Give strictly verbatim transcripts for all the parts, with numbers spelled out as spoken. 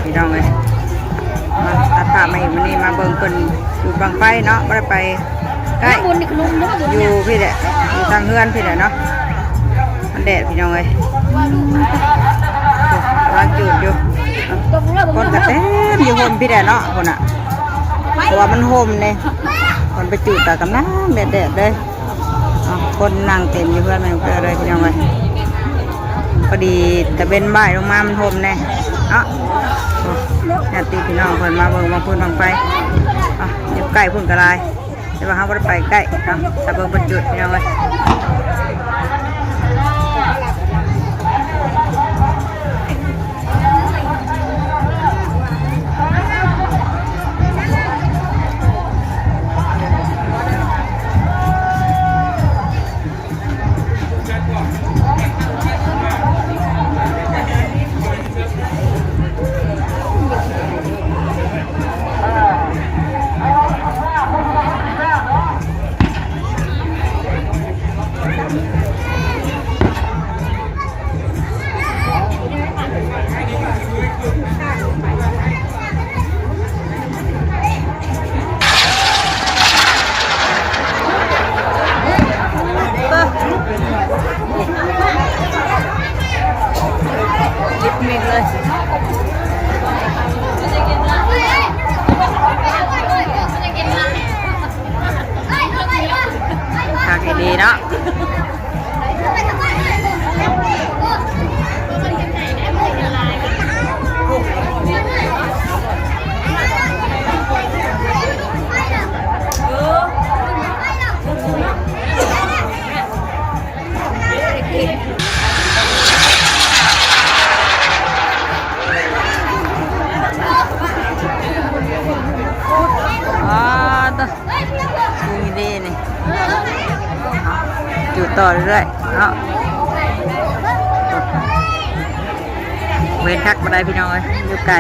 พี่น้องเอ้ย มาตัดภาพมาอีก มื้อนี้มาเบิ่งเพิ่นจุดบั้งไฟเนาะ บ่ได้ไปใกล้ ข้างบนนี่ขนมเนาะ อยู่พี้แหละ อยู่ทางเฮือนพี้แหละเนาะ มันแดดพี่น้องเอ้ย กำลังจุดอยู่ คนก็เต็มอยู่โฮมพี้แหละเนาะ คนน่ะ เพราะว่ามันโฮมเนี่ย คนไปจุดแต่กำลังแดดๆเลย อ่ะ คนนั่งเต็มอยู่เฮือนแม่น้องแต้วเลยพี่น้องเอ้ย พอดีตะเว็นบ่ายลงมามันโฮมแน่เนาะ อ่ะ ญาติพี่น้องเพิ่นมาเบิ่งมาพื้นบั้งไฟ อ่ะ อยู่ใกล้พุ่นก็หลาย แต่ว่าเฮาบ่ได้ไปใกล้เนาะ ถ้าเบิ่งเพิ่นจุดพี่น้องเอ้ย คักอีหลีเนาะ อ๋อ ตัว สูงอีหลีนี่ อยู่ต่อเรื่อยๆเนาะ เว้นทักบ่ได้พี่น้องเอ้ย อยู่ไกล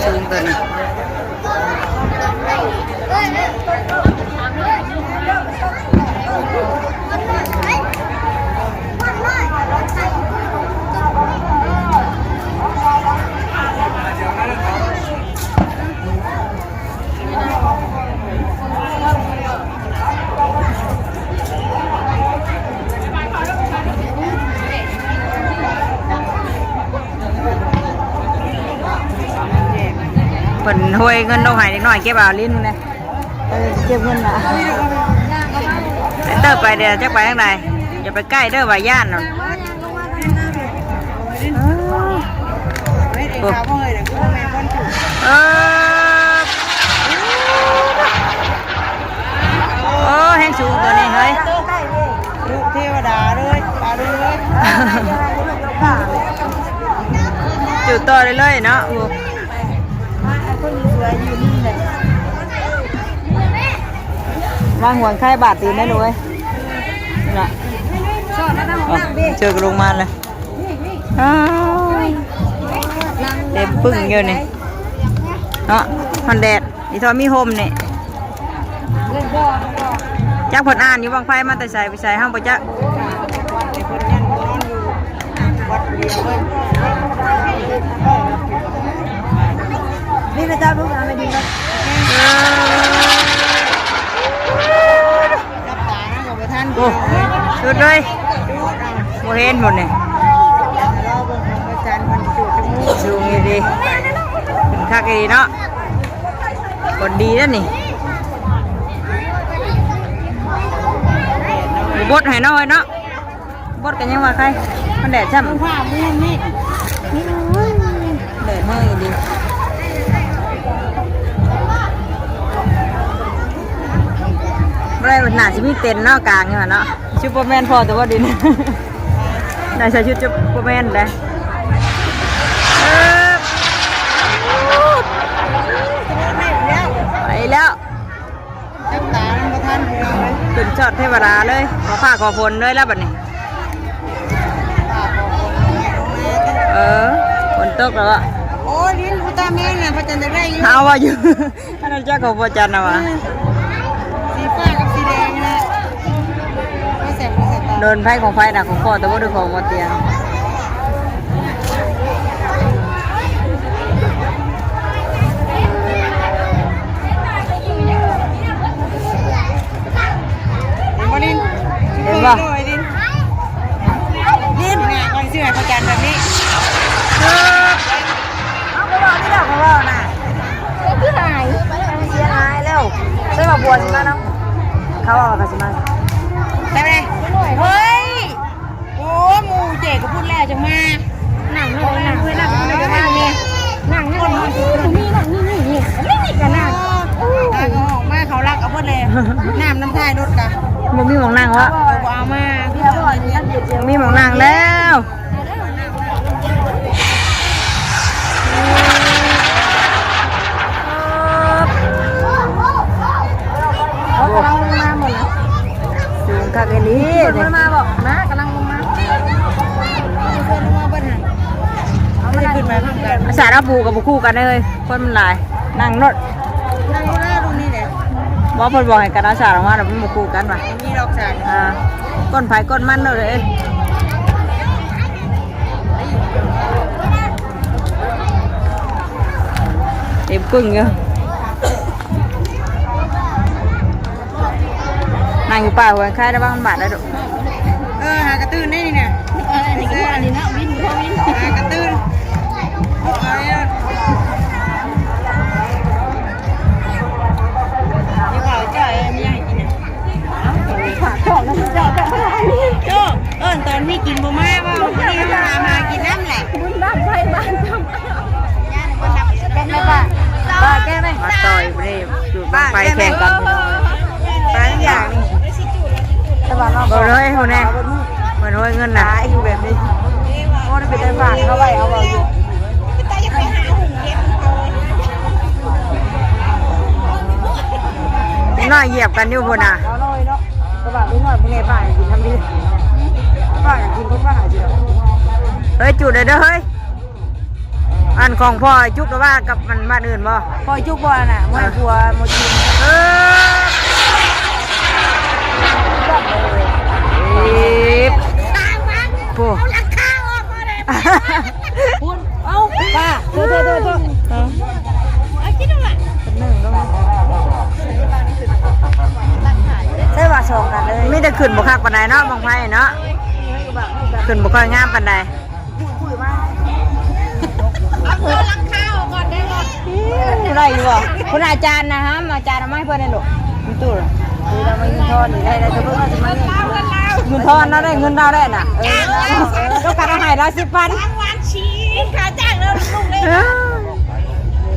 สูงเกิน เพิ่นห้วยเงินลงให้เด็กน้อยเก็บเอาลิ้นนะ เออ เก็บเงินนะ เติบไปเด้อ จักไปทางใด อย่าไปใกล้เด้อ ว่าย้านนั่น เออ เออ โอ้ แฮงสูงตัวนี้เฮ้ย ลูกเทวดาเลย ปาลุงเลย จุดต่อเรื่อยๆเนาะ โอ้ คนสวยอยู่นี่เลย วางห่วงไข่บาดตีนได้เลย น่ะ เชิญลงมาเลย อ้าว เต็มปึ้งอยู่นี่ เนาะ ฮอนแดด อีทอมีโฮมนี่ จักเพิ่นอ่านอยู่บั้งไฟมาแต่ไสไปไส เฮาบ่จัก นี่พระเจ้าลูกหลานไม่ดีแล้ว เออ จับตานะกับท่าน โอ้ สุดเลย บ่เห็นหมดนี่ รอเบิ่งของพระจันทร์มันจุดจมูก สูงอีหลี คักอีหลีเนาะ คนดีแล้วนี่ บดให้น้อยเนาะ บดกันยังว่าใคร มันแดดช่ำ ผ้ามือนี่ แดดแห้งอีหลี บ่ได้ หน้าสิมีเต็นท์เนาะ กลางนี่หว่าเนาะ สิ ซูเปอร์แมนพอแต่ว่าดิน นายใส่ชุดซูเปอร์แมนได้ เออ ไปแล้ว เป็นจอดเทวดาเลย ขอผ้าขอฝนเลยแล้วบัดนี้ เออ ฝนตกแล้วอะ โอ้ย ลิ้นอุลตร้าแมนน่ะ พระจันทร์จะได้อยู่ เอาว่าอยู่ อันนั้นเจ้าของพระจันทร์นะวะ สีฟ้ากับสีแดงนะ ไม่แสบไม่แสบตา โดนไพ่ของไพ่นะ ของพ่อแต่ว่าโดนของหมดเตียง เห็นบ่ลิน เห็นบ่ ลิน ลิน เนี่ย ก่อนสิให้พระจันทร์แบบนี้ เอาไปบอกที่เดิมของเราน่ะ เสียงคือหาย เสียงหายแล้ว ใช่ว่าบัวสิมาเนาะ เขาเอากระสิมา ได้ไหม เฮ้ย โอ้ หมู่เจ๊ก็พูดแล้วจังมา นั่งเลย นั่งเลย นั่งเลย นั่งเลย นั่งเลย นี่ นั่งนี่ นี่ นี่ นี่ นี่ กันนั่ง โอ้ ตาก็ออกมา เขารักเอาหมดเลย น้ำน้ำท่ายรถกะ บ่มีหม่องนั่งวะ เอาบ่เอามา มีหม่องนั่งแล้ว เขากำลังลงมาหมดนะ สูงคักอีหลี มีคนมาบอกนะ กำลังลงมา มีคนลงมาเบิ่งหั่น เอามาได้ขึ้นมาพร้อมกัน สารภูกับบุคู่กันเลย คนมันหลาย นั่งรถ นั่งรถแล้วตรงนี้แหละ ว่าเพิ่นบอกให้กันเอาสารออกมา แล้วมันบุคู่กันว่ะ มีดอกสาร อ่า ก้นไผก้นมันเด้อเด้อ เต็มกึ่งอยู่ นั่งอยู่ป่าหัวไคร้ระวังมันบาดแล้วดุ เออ หากระตื้นได้นี่นะ เออ อันนี้ก็อันนี้นะ วินก็วิน หากระตื้น เอาเลยนะ นี่เขาเจ้าเอ้ย ไม่อยากให้กินนะ ฝากของนะเจ้า เจ้า เจ้า เออ ตอนนี้กินบ่มาว่า วันนี้มาหากินน้ำแหละ บุญบ้านไฟบ้านทำ แม่บ้าน บ้านแก้ไหม มาต่อยเบรกจุดบั้งไฟแข่งกันพี่น้อง ปลาอย่างนี้ แต่ว่าเรา เบิ่งเลยคนแน่ เหมือนห้อยเงินน่ะ ตายอยู่แบบนี้ โอ้ ได้ไปได้ฝากเขาไว้ เอาไว้อยู่ น้อยเหยียบกันอยู่พุ่นน่ะ เอาหน่อยเนาะ กระบะลูกน้อยพวกนี้ป้ากินทำดี ป้ากินพวกป้าหาเดียว เฮ้ย จุดเลยเด้อเฮ้ย อันของพ่อจุกหรือว่ากับมันบ้านอื่นบ่ พ่อจุกบ่น่ะ เมื่อผัวหมดกิน เออ เอฟ โอ้ เอาหลังคาออกมาเลย คุณ เอาป้า โทษ โทษ โทษ โทษ เอา เอาคิดดูล่ะ เป็นหนึ่งแล้วมั้ง ใช่ว่าสองกันเลย มีแต่ขึ้นบ่คักปานใดเนาะ บั้งไฟเนาะ ขึ้นบ่ค่อยงามปานใด เอาตัวหลังคาออกก่อนได้บ่ อู้ ได้อยู่บ่ คุณอาจารย์นะฮะ อาจารย์เอามาให้เพิ่นได้ลูก มีตู้เหรอ คือเรามายืนทอนอยู่ได้ ได้แต่เพิ่นเอาสิมาเงิน เงินทอนเราได้ เงินเราได้น่ะ เออ ต้องการเอาให้เราสิบพัน รางวัลชี ค่าจ้างเราลูกเลย เออ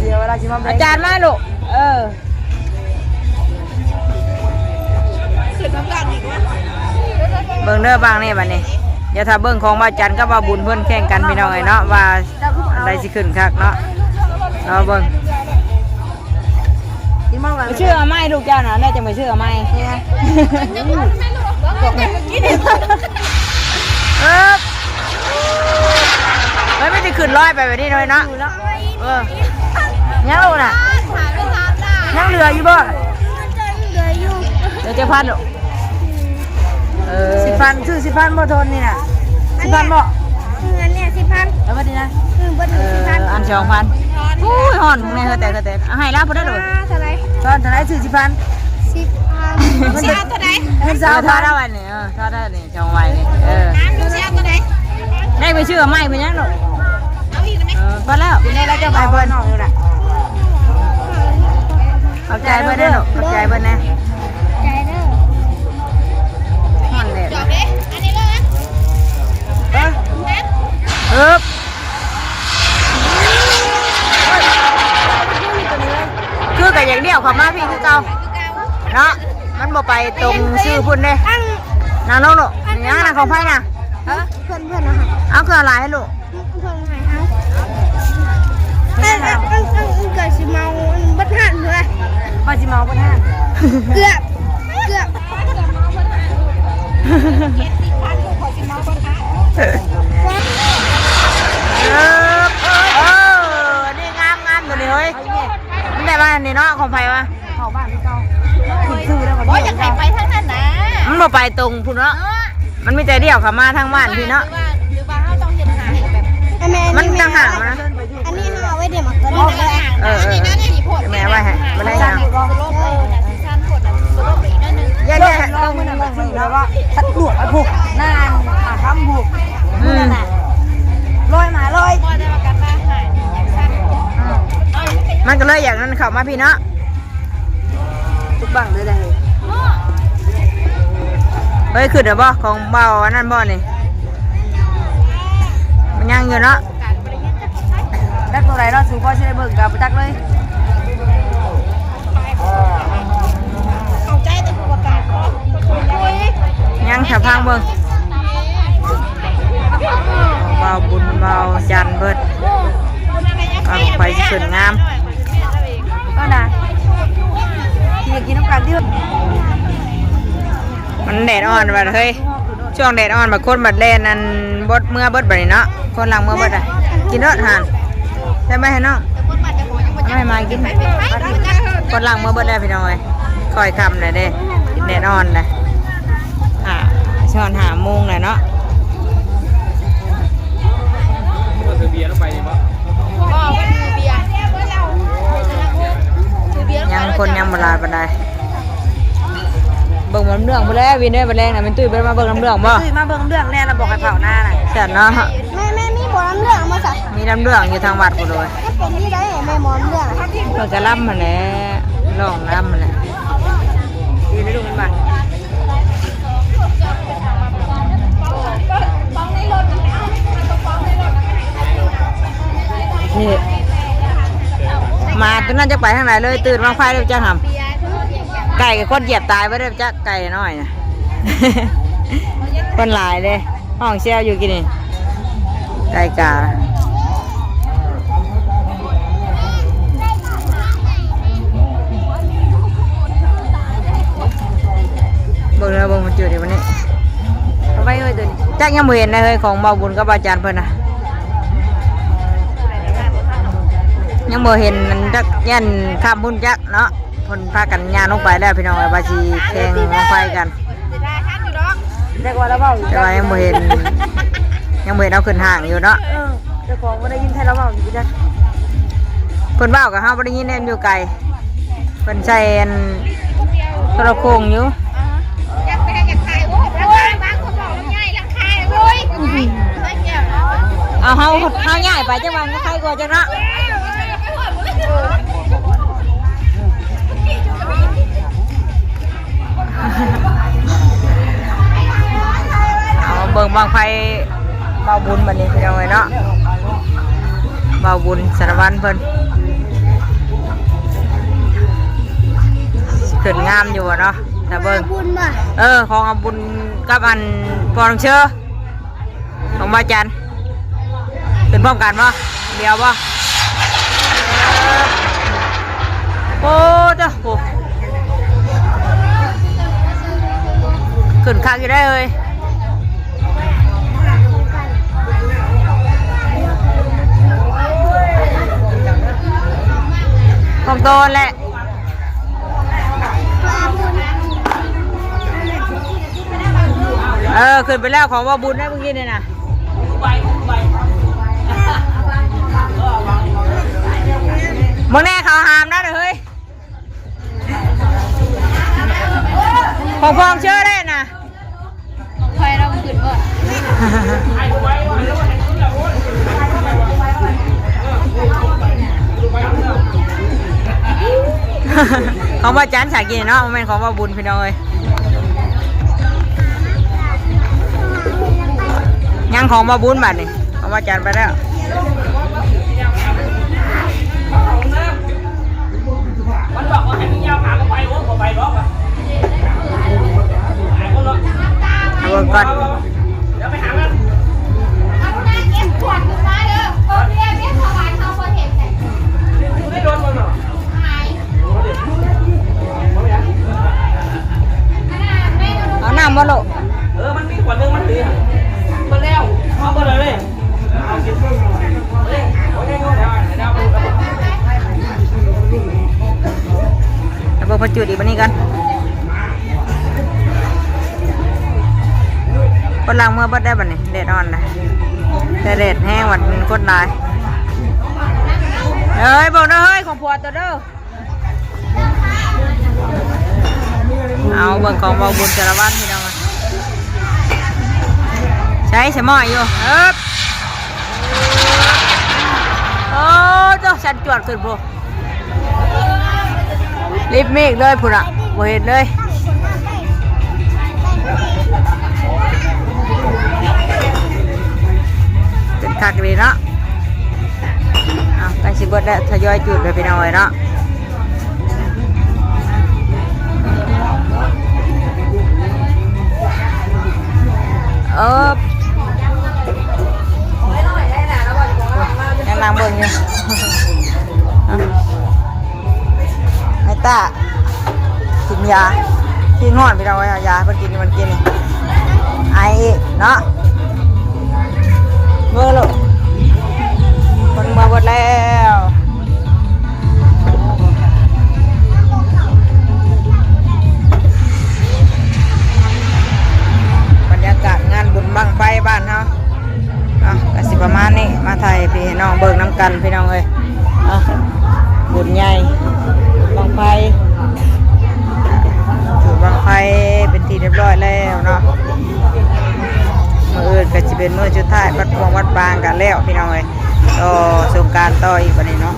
เดี๋ยวเวลาสิมาแบ่ง อาจารย์มาลูก เออ เบิ่งเด้อบั้งนี่บัดนี้ เดี๋ยวถ้าเบิ่งของบ่าวจันกับบ่าวบุญเพิ่นแข่งกันพี่น้องเอ้ยเนาะ ว่าอันใดสิขึ้นคักเนาะ รอเบิ่ง กินมากกว่า ไปซื้อเอาใหม่ลูกเจ้าน่ะ แล้วจะไปซื้อเอาใหม่ เนี่ย เออ เฮ้ย ไม่ได้ขึ้นร้อยไปแบบนี้เลยเนาะ เออ ยังลงน่ะ ยังเหลืออยู่บ่ เหลืออยู่ เดี๋ยวเจ็ดพันลูก เออ สิบพัน ซื้อสิบพันบ่ทนนี่น่ะ สิบพันบ่ เงินเนี่ยสิบพัน แล้วบัดนี้นะ อืม เบิด เอ สิบพัน อ อันสองพัน อุ้ย ฮ้อนแม่เฮ้ยแต่เฮ้ยแต่ เอาให้แล้วพอได้เลย อ่า เท่าไหร่ ทอนเท่าไหร่ ซื้อสิบพัน สิบพัน เงินเท่าไหร่ เงินสามพัน เออ ทอนเท่าไหร่เนี่ย เออ ทอนเท่าไหร่เนี่ย จองไว้เนี่ย เออ น้ำดูสิเอาตัวไหน ได้ไปซื้อเอาใหม่ไปยังลูก เอาอีกไหม เออ พอแล้ว กินได้แล้วจะไปเพิ่น ขอบใจเพิ่นนะลูก ขอบใจเพิ่นนะ ใจเด้อ ฮ้อนแดด จอบเด้ อันนี้เลยนะ เออ เอิบ คือกับอย่างเดียวเขามาพี่คือเก่า เนาะ มันบ่ไปตรงซื่อพุ่นเด้ ตั้ง นั่งลงลูก นี่นะ นั่งของไผนะ เออ เพื่อนเพื่อนนะคะ เอาเครื่องอะไรให้ลูก เพื่อนอะไรคะ เอ้ยเอ้ยเอ้ยเอ้ยเอ้ยเกิดสิเมาบัดหันเลย ว่าสิเมาบ่ทัน เกือบ เกือบ เออ เออ นี่งามงามตัวนี้เฮ้ย มันได้มาอันนี้เนาะ ของไผวะ เขาบ้านที่เก่า ขึ้นชื่อแล้ว โอ้ย อยากให้ไปทางนั้นนะ มันบ่ไปตรงพุ้นเนาะ เนาะ มันมีแต่เลี้ยวเข้ามาทางบ้านพี่เนาะ หรือว่า หรือว่าเราต้องเฮ็ดหาให้แบบ อันนี้ มันต่างหากนะ อันนี้เอาไว้เดี๋ยวมันก็ได้ เออ เออ อันนี้น่าจะดีโพด แม่ไว้ให้ บ่ได้หยัง สโลปเลยนะ ซีซั่นโพดนะ สโลปไปอีกหน่อยหนึ่ง อย่า อย่า เรามื้อนั้นไปซื้อแล้วว่า ตัดหลวดอะพุก นาน อ่ะ ทำพุก อืม มื้อนั้นน่ะ ลอยมาลอย บ่ได้ว่ากันว่าหาย มันก็เลยอยากนั้นเข้ามาพี่เนาะ ทุกบังเลยได้ เฮ้ย ขึ้นแล้วบ่ ของเบาอันนั้นบ่นี่ มันยังอยู่เนาะ จักตัวใดเนาะ สูงพอสิได้เบิ่งกับจักเลย เข้าใจแต่ผู้ประกาศ ยังถ้าฟังเบิ่ง เบาบุญเบาจันเบิด เอาไปขึ้นงาม ก็นะ กินกินน้ำกันที่ มันแดดอ่อนบัดเฮ้ย ช่วงแดดอ่อนบัดคนบัดแล่นนั่น เบิดเมือเบิดบัดนี้เนาะ คนหลังเมือเบิดอ่ะ กินรสหั่น ใช่ไหมให้น้อง เอาให้มากิน คนหลังเมือเบิดแล้วพี่น้องเอ้ย ค่อยค่ำเลยเด้ แดดอ่อนเลย อ่า ช่วงห้าโมงเลยเนาะ ก็ถือเบียร์ลงไปนี่บ่ บ่ มันคือเบียร์ คือเบียร์ ยังคนยังบ่หลายปานใด เบิ่งลำเรื่องพุ้นแหล้ว วินเด้อ บัดแลงน่ะ แม่นตุ้ยบ่ได้มาเบิ่งลำเรื่องบ่ ตุ้ยมาเบิ่งเรื่องแน่ เราบอกให้เผาหน้าน่ะ ซั่นเนาะ แม่ แม่มีหมอลำเรื่องมาจ้ะ มีลำเรื่องอยู่ทางวัดพุ้นเลย มันเป็นที่ใดแม่หมอลำเรื่อง เพิ่นก็ลำหั่นแหละ ร้องลำหั่นแหละ ดีไหมลูก มันมา นี่ หมาตัวนั้นจะไปทางไหนเลย ตื่นมาไฟเลยจ้าหำ ไก่กับคนเหยียบตายไปเลยจ้า ไก่น้อยนะ คนหลายเลย ห้องเซลอยู่กินนี่ ไก่กา เบิ่งแล้วเบิ่งมันจุดอยู่วันนี้ เอาไว้เอ้ยตัวนี้ จักยังบ่เห็นนะเฮ้ย ของเบาบุญกับอาจารย์เพิ่นนะ ยังบ่เห็นมันจัก ย่านข้ามพุ้นจักเนาะ เพิ่นพากันย่างลงไปแล้วพี่น้องเอ้ย ว่าสิแข่งบั้งไฟกัน แต่ว่าเราเว้าอยู่ แต่ว่ายังบ่เห็น ยังบ่เห็นเอาขึ้นห้างอยู่เนาะ เออ เจ้าของบ่ได้ยินไทยเราเว้าอยู่จ้ะ เพิ่นเว้ากับเฮาบ่ได้ยินแนมอยู่ไกล เพิ่นใส่อันโทรโข่งอยู่ อยากไปอยากถ่ายรูปแล้วค่ะ บางคนบอกลำไยลำคายเลย เอาเฮา เฮาย้ายไปจังหวัดก็ใครกลัวจังเนาะ เอาเบิ่งบั้งไฟเบาบุญบัดนี้พี่น้องเอ้ยเนาะ เบาบุญสารวัตรเพิ่น ขึ้นงามอยู่บ่เนาะ ถ้าเบิ่ง บุญบ่ เออ ของเอาบุญกับอันปองเชื่อ ของบ่าวจัน ขึ้นพร้อมกันบ่ เดียวบ่ โอ้เด้อ โอ้ ขึ้นคักอยู่ได้เลย ของโตนแหละ เออ ขึ้นไปแล้วของว่าบุญได้เมื่อกี้เนี่ยนะ มึงแน่เขาหามนะเฮ้ย ของพองเชื่อได้นะ คอยเราขึ้นก่อน ของว่าจันสากินเนาะ มันเป็นของว่าบุญพี่น้องเอ้ย ยังของว่าบุญบัดนี่ ของว่าจันไปแล้ว มันบอกว่าให้มึงยาวหาก็ไป โอ้ยบ่ไปหรอกว่ะ หลายคนเนาะ ก่อน เดี๋ยวไปหามัน เอาลูกน้าเก็บขวดขึ้นมาเด้อ โอเค เมียถวายเขาบ่เห็นไหน อยู่ในรถมันเหรอ หาย เอาน้ำบ่ลูก เออ มันมีขวดหนึ่งมันเหลือ หมดแล้ว เอาหมดเลย เอากิน เอาเอง เอาเอง เอาเอง เอาเอง เอาเบิ่งพอจุดอีกบัดนี้กัน คนล้างมือเบิดได้บัดนี้ แดดอ่อนนะ แต่แดดแห้ง วันนี้คนหลาย เอ้ย เบิ่งเด้อเฮ้ย ของผัวตัวเด้อ เอาเบิ่งของเบาบุญสารวัตรพี่น้อง ใช้สมอยอยู่ เอิบ โอ้ เจ้าสันจวดขึ้นพุ้น ลิบเมฆเลยพุ้นอะ บ่เห็นเลย เป็นคักดีเนาะ เอาใกล้สิเบิดแล้ว ทยอยจุดเลยพี่น้องเอ้ยเนาะ เออ ยังนั่งเบิ่งอยู่ ไอ้ต้า กินยา ขี้งอนพี่น้องเอ้ย เอายาเพิ่นกิน มันกินนี่ ไออีกเนาะ เบิ่งลูก คนมาเบิดแล้ว บรรยากาศงานบุญบั้งไฟบ้านเฮา เนาะ ก็สิประมาณนี้ มาถ่ายให้พี่ให้น้องเบิ่งนำกันพี่น้องเอ้ย เนาะ บุญใหญ่ บั้งไฟ จุดบั้งไฟเป็นที่เรียบร้อยแล้วเนาะ มื้ออื่นก็สิเป็นมื้อสุดท้าย วัดพวงวัดปางกันแล้วพี่น้องเอ้ย ต่อสงกรานต์ต่ออีกบัดนี้เนาะ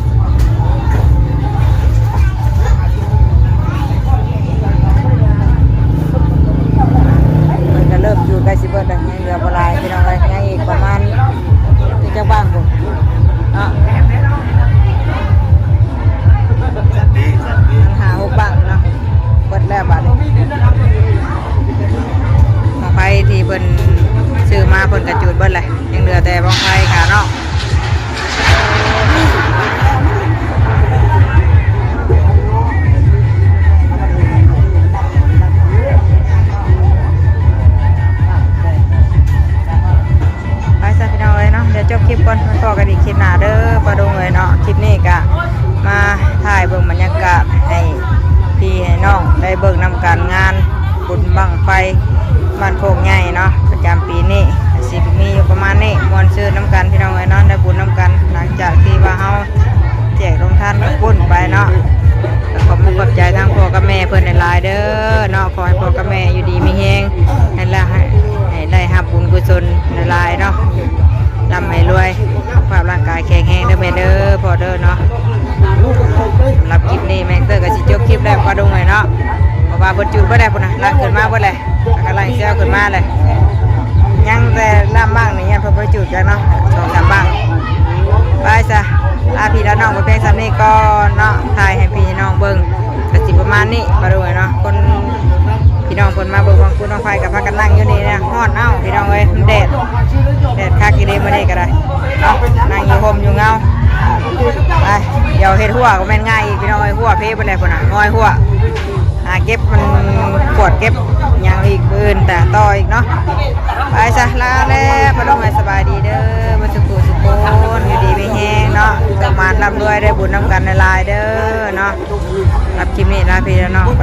มันก็เริ่มอยู่ใกล้สิเบิดแล้ว ยังเหลือบ่หลายพี่น้องเอ้ย ยังอีกประมาณจักบ้างพุ้นเนาะ ห้าหกบ้างเนาะ เบิดแล้วบัดนี้ บั้งไฟที่เพิ่นซื้อมาเพิ่นก็จุดเบิดแล้ว ยังเหลือแต่บั้งไฟขาเนาะ ไปซะพี่น้องเอ้ยเนาะ เดี๋ยวจบคลิปก่อน มาพ้อกันอีกคลิปหน้าเด้อ ป้าดงเอ้ยเนาะ คลิปนี้ก็มาถ่ายเบิ่งบรรยากาศให้พี่ให้น้องได้เบิ่งนำกัน งานบุญบั้งไฟบ้านโคกใหญ่เนาะ ประจำปีนี้ สิมีอยู่ประมาณนี้ ม่วนซื่นนำกันพี่น้องเอ้ยเนาะ ได้บุญนำกัน หลังจากที่ว่าเฮาแจกโรงทานข้าวปุ้นไปเนาะ ก็ขอบคุณขอบใจทั้งพ่อกับแม่เพิ่นหลายๆเด้อเนาะ ขอให้พ่อกับแม่อยู่ดีมีแฮง ให้ละ ให้ ให้ได้รับบุญกุศลหลายๆเนาะ ร่ำให้รวย สุขภาพร่างกายแข็งแรงเด้อแม่เด้อ พ่อเด้อเนาะ สำหรับคลิปนี้แม่เตอร์ก็สิจบคลิปแล้ว ป้าดงเอ้ยเนาะ เพราะว่าเพิ่นจุดเบิดแล้วพุ้นนะ ลากขึ้นมาเบิดแล้ว แล้วก็ไล่เซลขึ้นมาเลย ยังแต่ลำบั้งนี่ยังเพิ่นบ่ได้จุดกันเนาะ สองสามบั้ง ไปซะ ลาพี่ลาน้องไปเพียงส่ำนี้ก่อนเนาะ ถ่ายให้พี่ให้น้องเบิ่ง ก็สิประมาณนี้ ป้าดงเอ้ยเนาะ คน พี่น้องเพิ่นมาเบิ่งบั้งไฟก็พากันนั่งอยู่นี่นะ ฮ้อนเอ้า พี่น้องเอ้ย มันแดด แดดคักอีหลีมื้อนี้ก็ได้ เนาะ นั่งอยู่ร่มอยู่เงา ไป เดี๋ยวเฮ็ดฮั้วก็แม่นง่ายอีก พี่น้องเอ้ย ฮั้วเพเบิดแล้วพุ้นน่ะ งอยฮั้ว หาเก็บมัน ขวดเก็บหยังอีก มื้ออื่นแต่ต่ออีกเนาะ ไปซะ ลาแล้ว ป้าดงเอ้ย สบายดีเด้อ เบิดสุขุสุขคน อยู่ดีมีแฮงเนาะ สมานร่ำรวย ได้บุญนำกันหลายๆเด้อเนาะ สำหรับคลิปนี้ลาพี่ลาน้องไป